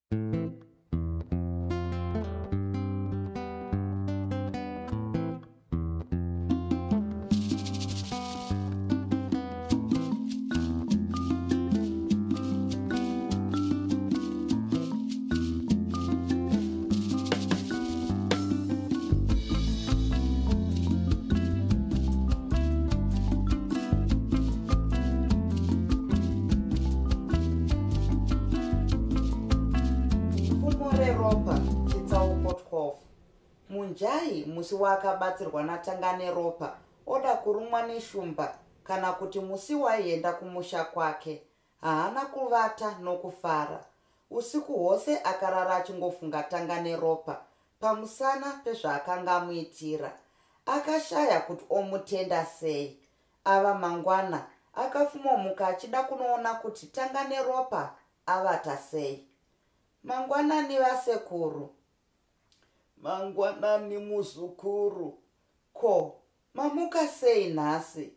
Pfumo reRopa, Chitsauko 12. Munjai musi waakabatsirwa naTanganeropa oda kurumwa neshumba kana kuti musi waaienda kumusha kwake, haana kuvata nokufara. Usiku hwose akarara achingofunga Tanganeropa pamusana pezvaakanga amuitira. Akashaya kuti omutenda sei. Ava mangwana akafumomuka achida kunoona kuti Tanganeropa avata sei. Mangwanani vasekuru. Mangwanani muzukuru. Ko, mamuka sei nhasi?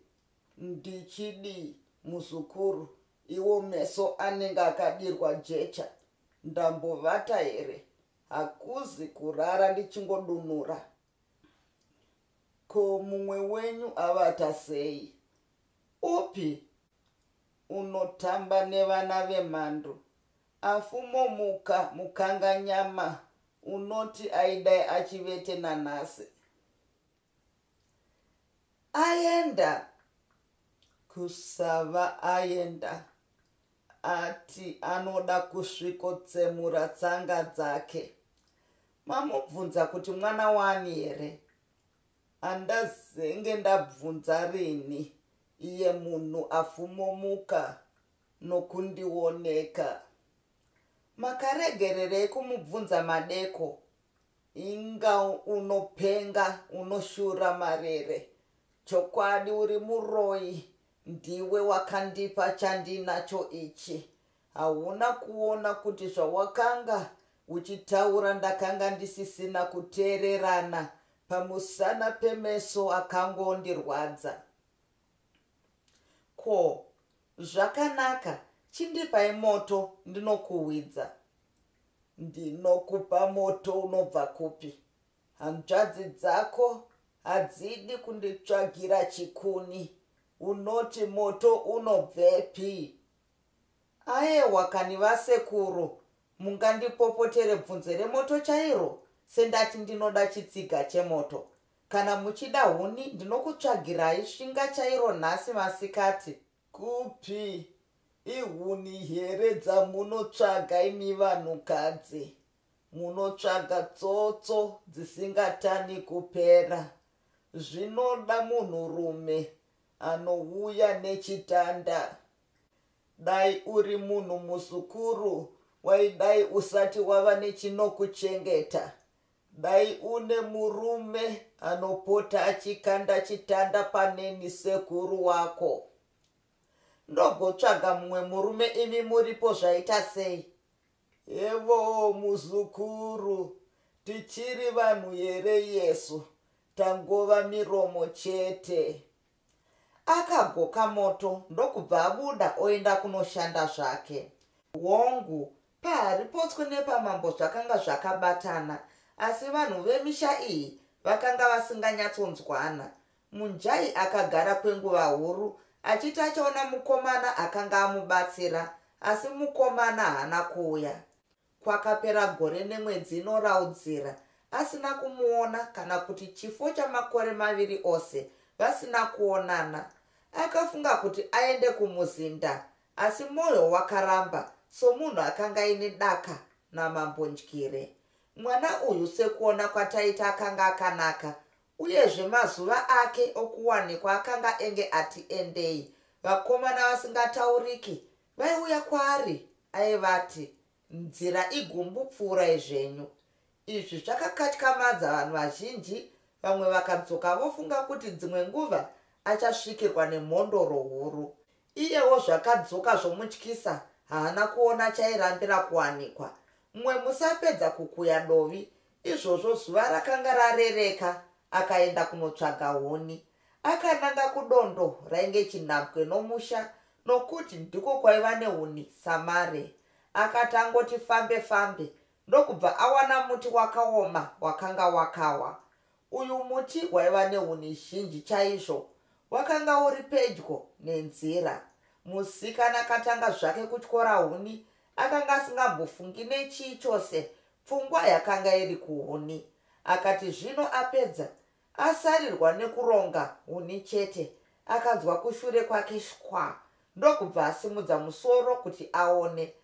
Ndichidii muzukuru, iwo meso anenge akadirwa jecha. Ndambovata here? Hakuzi kurara ndichingodunura. Ko mumwe wenyu avata sei? Upi? Unotamba nevana vemhandu. Afumomuka mukanganyama unoti aidai achivete nanhasi. Aenda kusava aenda ati anoda kusvikotsemura tsanga dzake. Mamubvunza kuti mwana waani here? Andazenge ndabvunza rini iye munhu afumomuka nokundioneka. Makaregererei kumubvunza madeko? Inga unopenga unoshura marere. Chokwadi uri muroyi ndiwe wakandipa chandinacho ichi. Hauna kuona kuti zvawakanga uchitaura ndakanga ndisisina kuteererana pamusana pemeso akangondirwadza. Ko, zvakanaka, chindipai moto ndinokuhwidza. Ndinokupa moto unobva kupi? Hanzvadzi dzako hadzidi kunditsvagira chikuni. Unoti moto unobvepi? Aewa kani vasekuru, mungandipopotere bvunzo remoto chairo sendati ndinoda chitsiga chemoto. Kana muchida huni ndinokutsvagirai svinga chairo nhasi masikati. Kupi? Ihuni here dzamunotsvaga imi vanhukadzi? Munotsvaga tsotso dzisingatani kupera. Zvinoda munhurume anouya nechitanda. Dai uri munhu muzukuru waidai usati wava nechinokuchengeta. Dai une murume anopota achikanda chitanda paneni sekuru wako. Ndogotsvaga mumwe murume imi muripo zvaita sei? Hevo muzukuru, tichiri vanhu here yesu? Tangova miromo chete. Akagoka moto ndokubva abuda oenda kunoshanda zvake. Hongu, paHaripotswe nepamambo zvakanga zvakabatana, asi vanhu vemisha iyi vakanga vasinganyatsonzwana. Munjai akagara kwenguva huru achiti achaona mukomana akanga amubatsira, asi mukomana haana kuuya. Kwakapera gore nemwedzi inoraudzira asina kumuona kana kuti chifo chamakore maviri ose vasina kuonana. Akafunga kuti aende kumuzinda asi moyo wakaramba somunhu akanga aine daka naMambo Ndyire. Mwana uyu sekuona kwataita akanga akanaka uyezve mazuva ake okuwanikwa akanga enge ati endei. Vakomana vasingatauriki vaiuya kwaari aivati nzira igumbu pfuurai zvenyu. Izvi zvakakatyamadza vanhu vazhinji, vamwe vakadzoka vofunga kuti dzimwe nguva achasvikirwa nemhondoro huru. Iyewo zvakadzoka zvomutyisa haana kuona chairambira kuwanikwa. Mumwe musi apedza kukuya dovi, izvozvo zuva rakanga rarereka akaenda kunotsvaga huni. Akananga kudondo rainge chinhambwe nomusha nokuti ndiko kwaiva nehuni samare. Akati angoti fambe fambe ndokubva awana muti wakaoma wakanga wakawa. Uyu muti waiva nehuni zhinji chaizvo. Wakanga uri pedyo nenzira. Musikana akatanga zvake kutyora huni, akanga asingambofungi nechii chose, pfungwa yakanga iri kuhuni. Akati zvino apedza, asarirwa nekuronga huni chete, akanzwa kushure kwake shwa, ndokubva asimudza musoro kuti aone.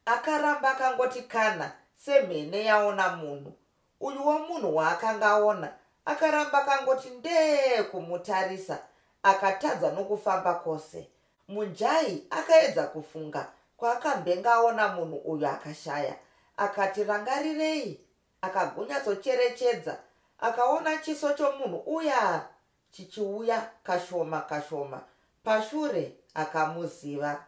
Akaramba akangoti kana semhene yaona munhu. Uyuwo munhu waakanga aona akaramba akangoti ndee kumutarisa, akatadza nokufamba kwose. Munjai akaedza kufunga kwaakambenge aona munhu uyu akashaya. Akati rangarirei, akagunyatsocherechedza, akaona chiso chomunhu uya chichiuya kashoma kashoma. Pashure akamuziva.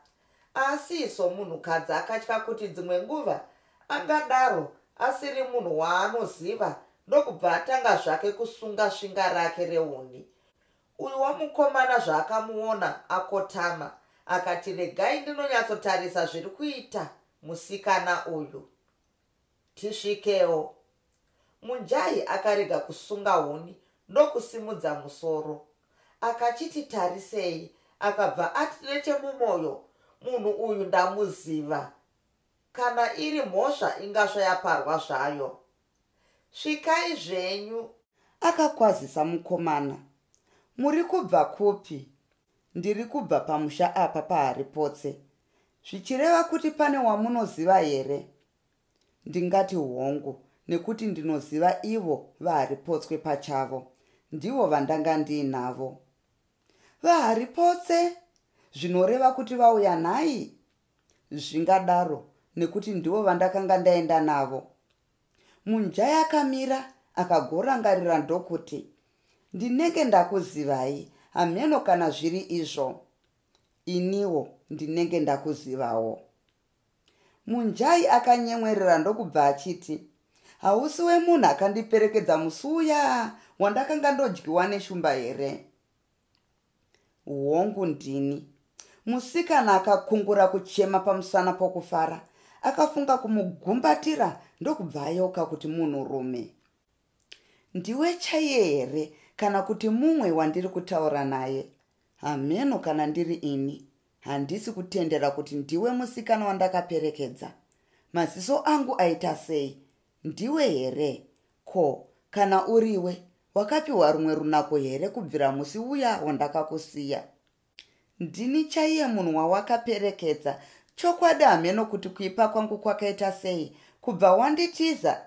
Asi somunhukadzi akatya kuti dzimwe nguva angadaro asiri munhu waanoziva ndokubva atanga zvake kusunga svinga rake rehuni. Uyu wamukomana zvaakamuona akotama, akati regai ndinonyatsotarisa zviri kuita musikana uyu. Tisvikewo. Munjai akarega kusunga huni ndokusimudza musoro. Akachiti tarisei, akabva ati nechemumoyo, munhu uyu ndamuziva. Kana iri mhosva ingasva yaparwa zvayo. Svikai zvenyu. Akakwazisa mukomana. Muri kubva kupi? Ndiri kubva pamusha apa paHaripotse. Zvichireva kuti pane wamunoziva here? Ndingati hongu, nekuti ndinoziva ivo vaHaripotswe pachavo. Ndivo vandanga ndiinavo. VaHaripotse? Zvinoreva kuti vauya nhai? Zvingadaro, nekuti ndivo vandakanga ndaenda navo. Munjai akamira akagorangarira ndokuti, ndinenge ndakuzivai, hameno kana zviri izvo. Iniwo ndinenge ndakuzivawo. Munjai akanyemwerera ndokubva achiti, hausi wemunhu akandiperekedza musi uya wandakanga ndodyiwa neshumba here? Hongu ndini. Musikana akakungura kuchema pamusana pokufara, akafunga kumugumbatira ndokubva ayeuka kuti munhurume. Ndiwe chaiye here kana kuti mumwe wandiri kutaura naye? Hameno kana ndiri ini. Handisi kutendera kuti ndiwe musikana wandakaperekedza. Maziso angu aita sei? Ndiwe here? Ko, kana uriwe, wakapiwa rumwe runako here kubvira musi uya wandakakusiya? Ndini chaiye munhu wawakaperekedza. Chokwadi hameno kuti kuipa kwangu kwakaita sei kubva wanditiza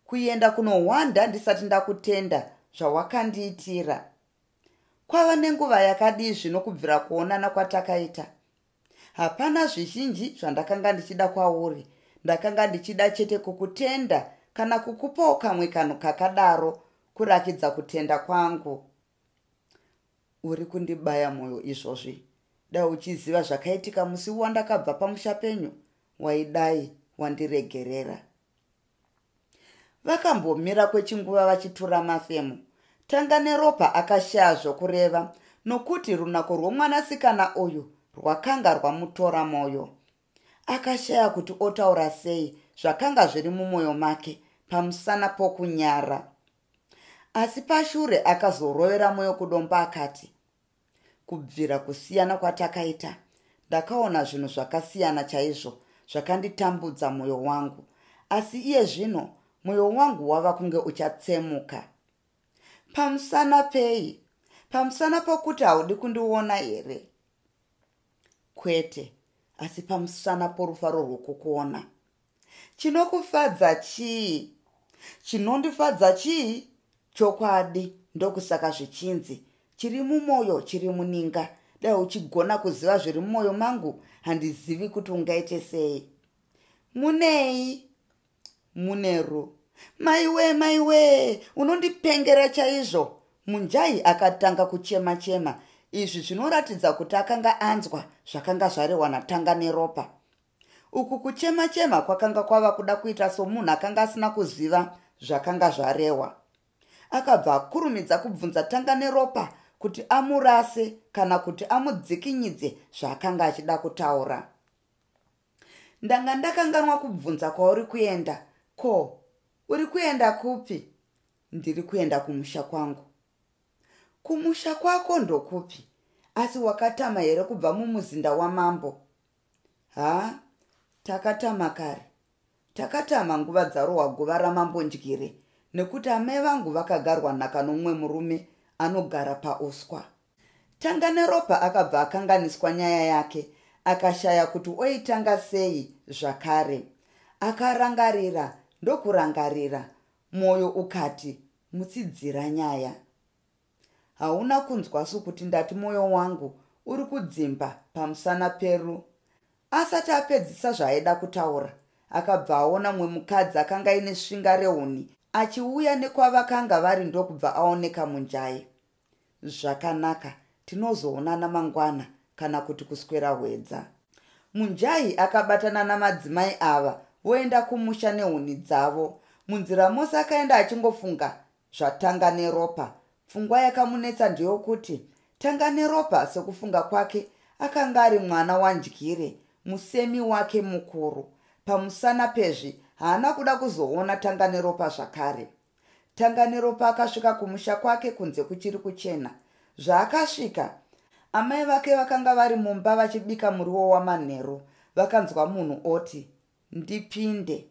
kuenda kunohwanda ndisati ndakutenda zvawakandiitira. Kwava nenguva yakadii zvino kubvira kuonana kwatakaita? Hapana zvizhinji zvandakanga ndichida kwauri. Ndakanga ndichida chete kukutenda kana kukupawo kamwe kanhu kakadaro kurakidza kutenda kwangu. Uri kundibaya mwoyo izvozvi. Dai uchiziva zvakaitika musi wandakabva pamusha penyu, waidai wandiregerera. Vakambomira kwechinguva vachitura mafemo. Tanganeropa akashaya zvokureva nokuti runako rwomwanasikana uyu rwakanga rwamutora mwoyo. Akashaya kuti otaura sei zvakanga zviri mumwoyo make pamusana pokunyara. Asi pashure akazorovera mwoyo kudombo akati, kubvira kusiyana kwatakaita, ndakaona zvinhu zvakasiyana chaizvo zvakanditambudza mwoyo wangu. Asi iye zvino mwoyo wangu wava kunge uchatsemuka. Pamusana pei? Pamusana pokuti haudi kundiona here? Kwete, asi pamusana porufaro rwokukuona. Chinokufadza chii? Chinondifadza chii? Chokwadi, ndokusaka zvichinzi chiri mumwoyo chiri muninga. Dai uchigona kuziva zviri mumwoyo mangu, handizivi kuti ungaite sei. Munei? Muneru. Maiwe, maiwe, unondipengera chaizvo. Munjai akatanga kuchema chema. Izvi zvinoratidza kuti akanga anzwa zvakanga zvarehwa naTanganeropa. Uku kuchema chema kwakanga kwava kuda kuita somunhu akanga asina kuziva zvakanga zvarehwa. Akabva akurumidza kubvunza Tanganeropa kuti amurase kana kuti amudzikinyidze zvaakanga achida kutaura. Ndanga ndakanganwa kubvunza kwauri kuenda. Ko, uri kuenda kupi? Ndiri kuenda kumusha kwangu. Kumusha kwako ndokupi? Asi wakatama here kubva mumuzinda wamambo? Ha, takatama kare. Takatama nguva dzarohwa guva ramambo Ndyire nekuti amai vangu vakagarwa nhaka nomumwe murume anogara pauswa. Tanganeropa akabva akanganiswa nyaya yake akashaya kuti oitanga sei zvakare. Akarangarira ndokurangarira, mwoyo ukati mutsidzira nyaya. Hauna kunzwasu kuti ndati mwoyo wangu uri kudzimba pamusana peru. Asati apedzisa zvaaida kutaura, akabva aona mumwe mukadzi akanga aine svinga rehuni achiuya nekwavakanga vari ndokubva aoneka munjai. Zvakanaka, tinozoonana mangwana kana kuti kuswera hwedza. Munjai akabatana namadzimai ava voenda kumusha nehuni dzavo. Munzira mose akaenda achingofunga zvaTanganeropa. Pfungwa yakamunetsa ndeyokuti Tanganeropa sekufunga kwake akanga ari mwana waNdyire, musemi wake mukuru. Pamusana pezvi haana kuda kuzoona Tanganeropa zvakare. Tanganeropa akasvika kumusha kwake kunze kuchiri kuchena. Zvaakasvika, amai vake vakanga vari mumba vachibika muriwo wamanheru. Vakanzwa munhu oti, Ndipinde.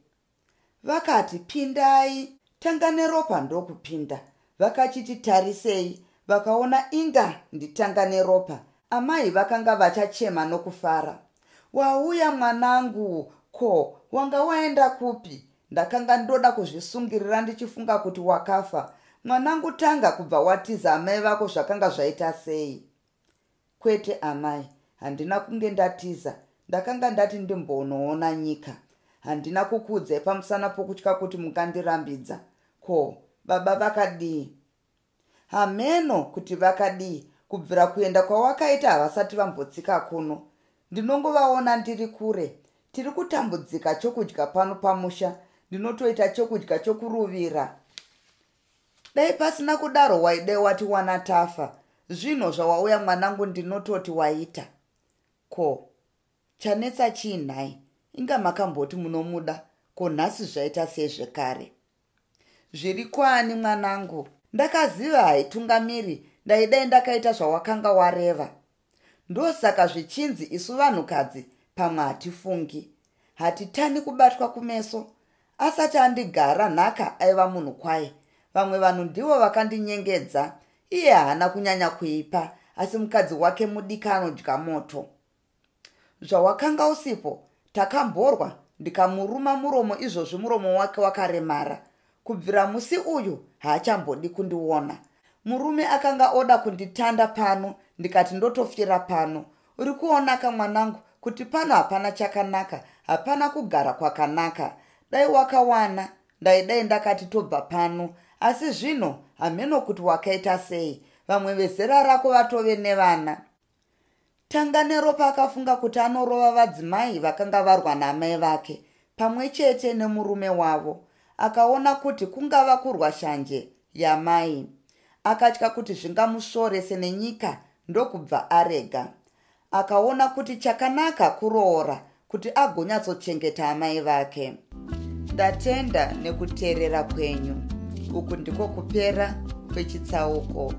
Vakati, Pindai. Tanganeropa ndokupinda. Vakachiti tarisei, vakaona inga ndiTanganeropa. Amai vakanga vachachema nokufara. Wauya mwanangu, ko wanga waenda kupi? Ndakanga ndoda kuzvisungirira ndichifunga kuti wakafa. Mwanangu tanga kubva watiza amai vako zvakanga zvaita sei? Kwete amai, handina kunge ndatiza. Ndakanga ndati ndimbonoona nyika. Handina kukuudzai pamusana pokutya kuti mungandirambidza. Ko, baba vakadii? Hameno kuti vakadii, kubvira kuenda kwawakaita havasati vambotsika kuno. Ndinongovaona ndiri kure. Tiri kutambudzika chokudya pano pamusha, ndinotoita chokudya chokuruvira. Dai pasina kudaro waidai watiwana tafa. Zvino zvawauya mwanangu ndinototi waita. Ko, chanetsa chii nhai? Inga makamboti munomuda, ko nhasi zvaita sei zvekare? Zviri kwaani mwanangu? Ndakaziva haitungamiri, ndaidai ndakaita zvawakanga wareva. Ndosaka zvichinzi isu vanhukadzi pamwe hatifungi. Hatitani kubatwa kumeso. Asati andigara nhaka aiva munhu kwaye. Vamwe vanhu ndivo vakandinyengedza. Iye haana kunyanya kuipa asi mukadzi wake mudiki anodya moto. Zvawakanga usipo takamborwa ndikamuruma muromo izvozvi muromo wake wakaremara. Kubvira musi uyu haachambodi kundiona. Murume akanga oda kunditanda pano ndikati ndotofira pano. Uri kuonaka mwanangu kuti pano hapana chakanaka, hapana kugara kwakanaka. Dai wakawana ndaidai ndakati tobva pano asi zvino hameno kuti wakaita sei. Vamwe vezera rako vatove nevana. Tanganeropa akafunga kuti anorova vadzimai vakanga varwa naamai vake pamwe chete nemurume wavo. Akaona kuti kungava kurwa shanje yamai. Akatya kuti zvingamusvorese nenyika ndokubva arega. Akaona kuti chakanaka kuroora kuti agonyatsochengeta amai vake. Ndatenda nekuteerera kwenyu. Uku ndiko kupera kwechitsauko.